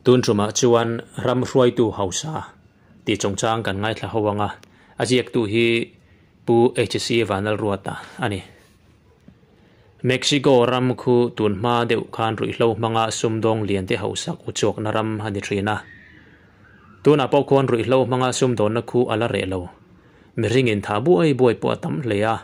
Tun tumah chuan ram hruaitu hausa tih chungchang kan ngaithla ho anga, a ziaktu hi Pu HC Vanlalruata a ni. Mexico ram khu tun hma deuh khan ruihhlo hmanga sumdawng lian te hausak uchuakna ram a ni thin a. Tunah pawh khuan ruihhlo hmanga sumdawnna khu a la reh lo. Mihring intha buai buai pawh a tam hle a.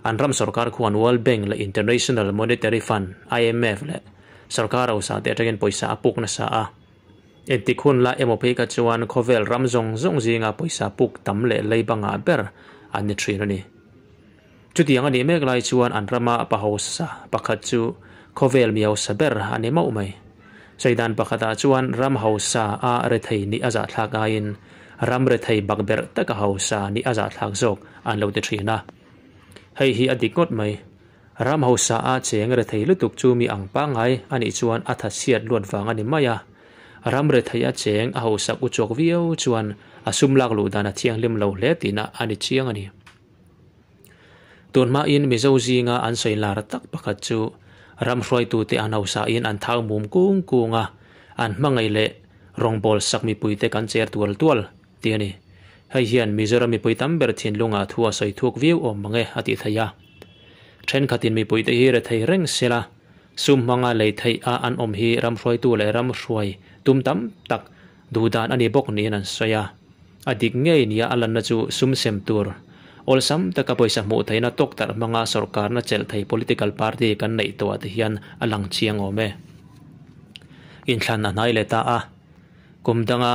An ram sorkar khuan World Bank leh International Monetary Fund, IMF, leh sorkar hausa te atangin pawisa a puk nasa a. Engtik hun la emaw phei kha chuan khawvel ram zawng zawng zinga pawisa puk tam leh leiba ngah ber an ni thin a ni. Chutiang a nih mek lai chuan an rama pa hausa pakhat chu khawvel mi hausa ber a ni mauh mai. Sawidan pakhatah chuan ram hausa a rethei nih a zahthlak aiin ram rethei bakberh taka hausa nih a zahthlak zawk an lo ti thin a. Hei hi a dik ngawt mai. Ram hausa a cheng rethei lutuk chu mi ang pangngai a nih chuan a thatchhiat luat vang a ni mai a. Ram rethei a cheng a hausak uchuak viau chuan a sum lak luh dan a thianghlim lo hle tihna a ni chiang a ni. Tun hmain Mizo zinga an sawi lar tak pakhat chu ram hruaitute an hausain an thau mum kung kung a, an hmangaih leh rawngbawl sak mipuite kan cher tual tual tih a ni. Hei hian Mizoram mipui tam ber thinlungah thu a sawi thuk viau awm mang e a tih theih a. Thenkhatin mipuite hi rethei reng sela, sum hmanga lei theih a an awm hi ram hruaitu leh ram hruai tum tam tak duhdan a ni bawk niin an sawi a. A dik ngei nia a lanna chu sum sem tur, awlsam taka pawisa hmuh theihna tawktarh hmanga sawrkarna chelh thei political party kan neih tawhah te hian a lang chiang awm e. Inthlan a hnai leh ta a, kum danga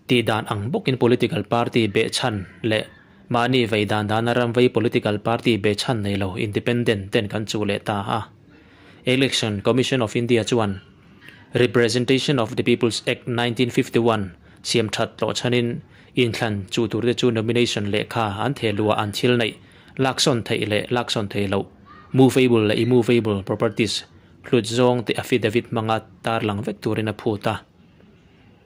tih dan ang bawkin political party behchhan leh mahni vei dan dana ram vei political party behchhan nei lo independent ten kan chuh leh ta a. Election Commission of India chuan Representation of the People's Act 1951 siam that tlawh chhanin inthlan chuh turte chu nomination lehkha an theh luah an thil neih laksawn theih leh laksawn thei loh movable leh immovable properties hlut zawng te affidavit hmanga tarlang vek turin a phut a.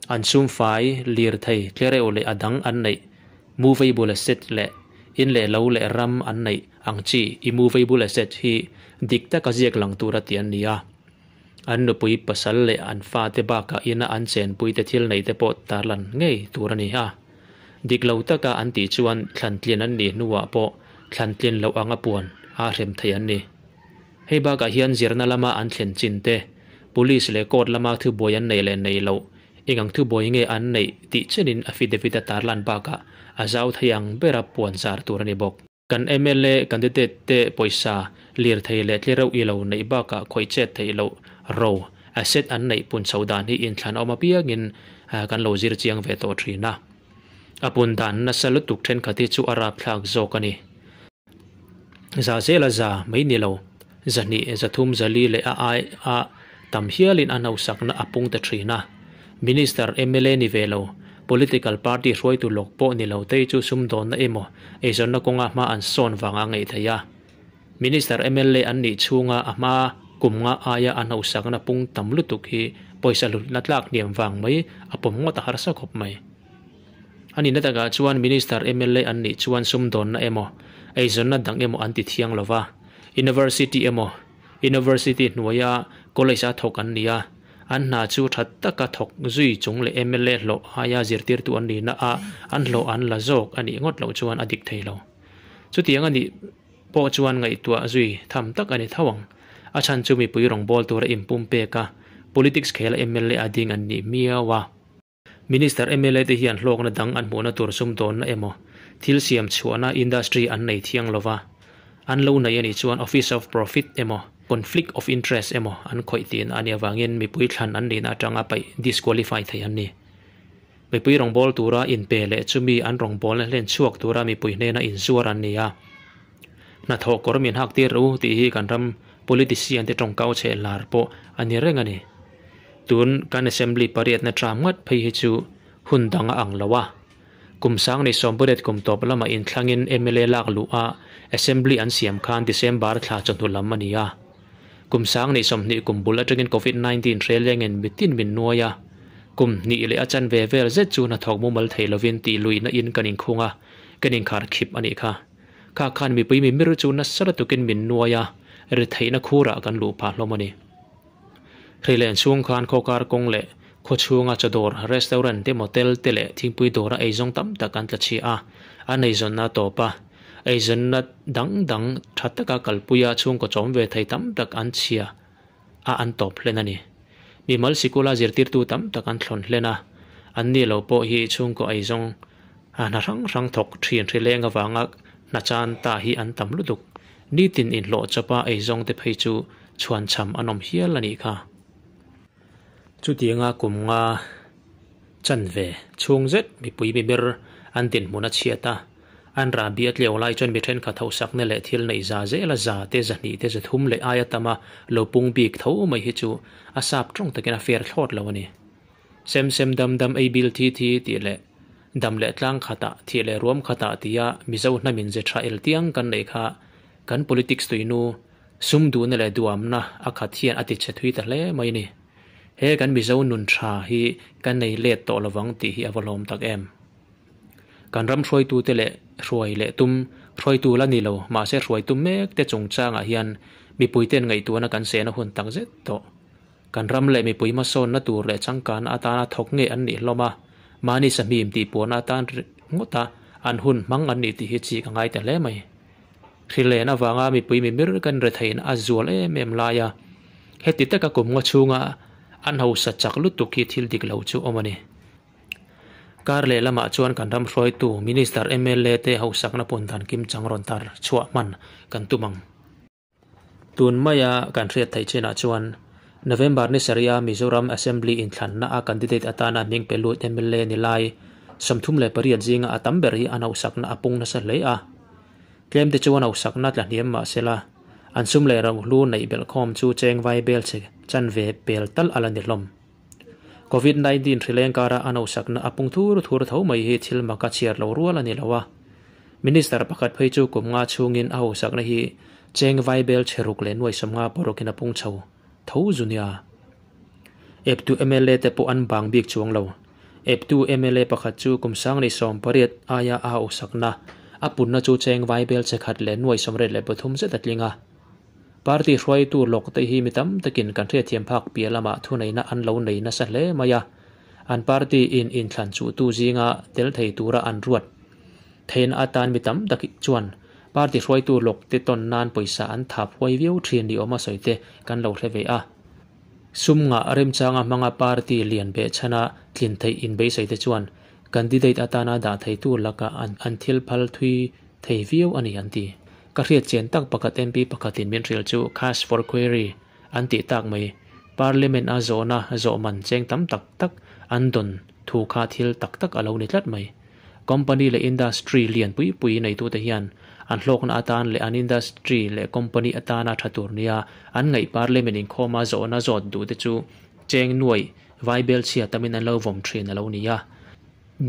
An sumfai, lirthei, tlereuh leh a dang an neih movable asset leh in leh lo leh ram an neih ang chi immovable asset hi dik taka ziak lang tura tih an ni a. An nupui pasal leh an fate bakah ina an chenpuite thil neite pawh tarlan ngei tur a ni a. Dik lo taka an tih chuan thlantlin an nih hnuah pawh thlantlin loh anga puan a hrem thei an ni. Hei bakah hian zirna lama an thlen chin te, Police leh court lama thubuai an neih leh neih loh, eng ang thubuai nge an neih tih chenin affidavit a tarlan bakah a zau thei ang bera puan zar tur a ni bawk. Kan mla candidate te pawisa lirthei leh tlereuh i lo neih bakah khawih chet theih loh ro, asset, an neih pun chho dan hi inthlan awm apiangin kan lo zir chiang ve tawh thin a. A pun dan nasa lutuk thenkhat hi chu a rapthlak zawk a ni. Za zela za mai ni lo, 200, 300, 400 leh a ai a tam hialin a hnausakna a pung ta thin a. Minister, mla ni ve lo, political party hruaitu lawk pawh ni lo te chu sumdawnna emaw eizawnna kawnga hma an sawn vang a ngaih theih a. Minister, mla an nih chhunga a hma kum nga aia a hnausakna pung tam lutuk hi pawisa hlutna tlak hniam vang mai a pawm ngawt a harsa khawp mai. A nihna takah chuan Minister, mla an nih chuan sumdawnna emaw, eizawnna dang emaw an ti thiang lo va. University emaw, University hnuaia college a thawk an ni a, an hna chu tha taka thawk zui chung leh mla hlawh aia zirtirtu an nihna ah an hlawh an la zawk a nih ngawt loh chuan a dik thei lo. Chutiang a nih pawh chuan ngaihtuah zui tham tak a ni tho ang. A chhan chu mipui rawngbawl tura inpumpek a, politics khela mla a ding an nih miau a. Minister mla te hian hlawkna dang an hmuhna tur sumdawnna emaw, thil siam chhuahna industry an nei thiang lova, an lo nei a nih chuan office of profit emaw, conflict of interest emaw an khawih tihna a nih avangin mipui thlan an nihna atanga paih disqualify thei an ni. Mipui rawngbâwl tura inpe leh chumi an rawngbâwlna hlen chhuak tura mipui hnena inzuar an ni a. Hnathawh kawr min hak tir u tih hi kan ram politician te tawngkau chhe lar pawh a ni reng a ni. Tun kan assembly pariatna tram ngat phei hi chu hun dang a ang lo a. Kum sang ni sawmpariat kum tawp lamah inthlangin mla lak luh a assembly an siam khan December thla chawhnu lam a ni a. Kum sang ni 20 kum bul atangin Covid 19 hre lengin mitin min nuai a. Kum hnih leh a chanve vel zet chu hnathawk mumal thei lovin tih luihna in kan inkhung a, kan inkhar khip a nih kha. Kha khan mipui mimir chu nasa lutukin min nuai a, ri theihna khurah kan luh phah hlawm a ni. Hri len chhung khan khawkar kawng leh Khaw chhunga chaw dawr, restaurant te, motel te leh thingpui dawra eizawng tam tak an tla chhia a, an eizawnna a tawp a. Eizawnna dang dang tha taka kalpuia chhungkaw chawm ve thei tam tak an chhia a an tawp hlen a ni. Mimal sikula zirtirtu tam tak an thlawn hlen a, an ni lo pawh hi chhungkaw eizawng a hna hrang hrang thawk thin hrileng avanga hna chan ta hi an tam lutuk. Nitin inhlawh chawpa eizawng te phei chu chhuanchham an awm hial a nih kha. Chutianga kum nga chanve chhung zet mipui mimir an dinhmun a chhiat a, an rahbi a tleu lai chuan mi thenkhat hauhsakna leh thil neih za zela za te zahnih te zathum leh aia tama lo pung bik tho mai hi chu a sap tawng takin a fair thlawt lo a ni. Sem sem dam dam ei bil thi thi tih leh dam leh tlang khatah thih leh ruam khatah tia Mizo hnamin ze tha el tiang kan neih kha kan politics tuinu Sum duhna leh duamna a khat hian a ti che thui ta hle mai ni. He kan Mizo nun tha hi kan nei let tawh lovang tih hi a va hlawm tak em. Kan ram hruaitute leh hruai leh tum, hruaitu la ni lo, mahse hruai tum mek te chungchangah hian mipuiten ngaihtuahna kan sehna hun tak zet tawh. Kan ram leh mipui hmasawnna tur leh changkanna atana thawk ngei an nih hlawm a, mahni sahmim tihpuahna atan ngawta an hun hmang an nih tih hi chik a ngai ta hle mai. Hrilen avanga mipui mimir kan retheihna a zual em em lai a, heti taka kum ngaw chhunga an hausa chak lutuk hi thil dik lo chu awm a ni. Kar leh lamah chuan kan ram hruaitu Minister mla te hausakna pawn dan kim chang rawn tar chhuah hman kan tum ang. Tun maia kan hriat theih chinah chuan November ni sarih a Mizoram Assembly inthlanna a candidate atana hming pe lut mla ni lai 38 zinga a tam ber hi an hauhsakna a pung nasa hle a. Tlem te chuan hauhsakna tla hniam mah sela an sum leh rohlu neih belhkhawm chu cheng vai bel chhe chanve pel tal a la ni hlawm. Covid 19 hrileng kara an hauhsakna a pung thur thur tho mai hi thil maka chhiar lo rual a ni lo a. Minister pakhat phei chu kum nga chhungin a hauhsakna hi cheng vai bel chhe ruk leh nuai 50 pawrawkin a pung chho tho zu nia. Eptu mla te pawh an bang bik chuang lo. Eptu mla pakhat chu kum sang ni 18 aia a hauhsakna a punna chu cheng vai bel chhe khat leh nuai 83 zet a tling a. Party hruaitu lawk te hi mi tam takin kan hriatthiam phak piah lamah thuneihna an lo nei nasa hle mai a, an party in inthlan chuhtu zinga tel thei tura an ruat theihna atan mi tam tak chuan party hruaitu lawk te tawn nan pawisa an thap huai viau thin ni awm a sawi te kan lo hre ve a. Sum ngah remchanga hmanga party lian behchhana tlin theih inbeisei te chuan candidate atana dah theitu lakah an thil phal thui thei viau a ni an ti. Ka hriat chian tak pakhat MP pakhatin min hrilh chu cash for query an tih tak mai. Parliament a zawhna zawh man cheng tam tak tak an dawn thu kha thil tak tak a lo ni tlat mai. Company leh industry lian pui pui neitute hian an hlawkna atan leh an industry leh company atana tha tur nia an ngaih Parliament inkhawma zawhna zawt duhte chu cheng nuai vai bel chhia tamin an lo vawm thin a lo ni a.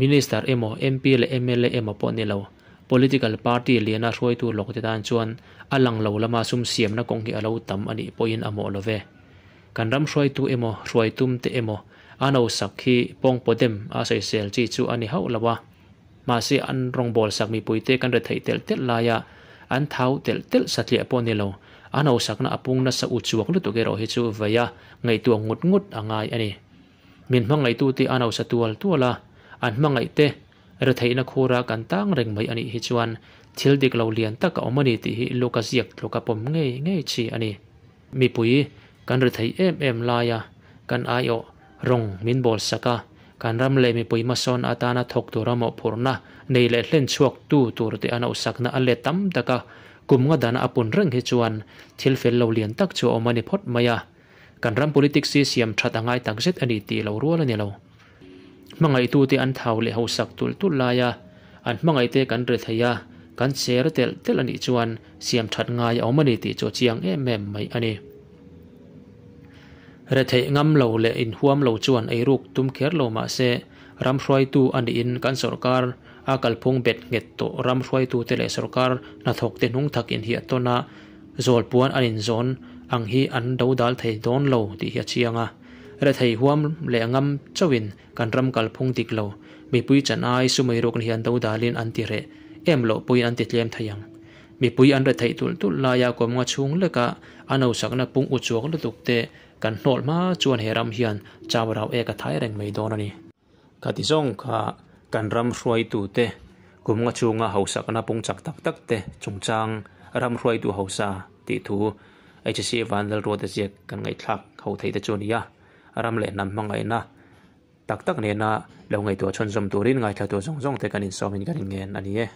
Minister emaw, MP leh mla emaw pawh ni lo, political party liana hruaitu lawk te tan chuan a lang lo lama sum siamna kawng hi a lo tam a nih pawhin a mawh lo ve. Kan ram hruaitu emaw, hruaitum te emaw a nausak hi pawngpaw dem a sawisel chi chu a ni hauh lo a. Mahse an rawngbâwl sak mipuite kan re theih telh telh laia an thau telh telh satliah pawh ni lo, a nausakna a pung nasa uchuak lutuk erawh hi chu veia ngaihtuah ngut ngut a ngai a ni. Min hmangaihtute a nausa tual tual a, an hmangaihte retheihna khura kan tang reng mai a nih hi chuan thil dik lo lian tak a awm a ni tih hi Luka ziak tluka pawm ngei ngei chi a ni. Mipui kan retheih em em laia kan aiawh rawng min bawl sak a, kan ram leh mipui hmasawn atana thawk tura mawhphurhna nei leh hlen chhuak tu turte a nauhsakna a let tam taka kum nga dana a pun reng hi chuan thil fel lo lian tak chu a awm a ni phawt mai a. Kan ram politics hi siam that a ngai tak zet a ni tih lo rual a ni lo. Hmangaihtute an thau leh hausak tulh tulh lai a, an hmangaihte kan re thei a, kan cher telh telh a nih chuan siam that ngai a awm a ni tih chu a chiang em em mai a ni. Retheih ngam lo leh inhuam lo chuan eiruk tum kher lo mah se, ram hruaitu a niin kan sawrkar a kalphung bet nghet tawh ram hruaitute leh sawrkar hnathawkte hnung thak inhiah tawn a, Zawlpuan an inzawn ang hi an do dal thei dawn lo tih hi a chiang a. Rethei huam leh ngam chauhin kan ram kalphung dik lo, mipui chan ai sumei rukna hi an do dalin an ti reh em loh pawhin an ti tlem thei ang. Mipui an retheih tulh tulh laia kawmnga chhung leka a nausakna pung uchuak lutuk te Kan hnawl hma chuan he ram hian chau rau ek a thai reng mai dawn a ni. Khati zawng kha kan ram hruaitute kum nga chhunga hausakna pung chak tak tak te chungchang ram hruaitu hausa tih thu HC Vanlalruata ziak kan ngaihthlak ho thei te chu a ni a, ram leh hnam hmangaihna tak tak nena lo ngaihtuah chhunzawm turin ngaithla tur zawng zawng te kan insawmin kan inngen a ni e.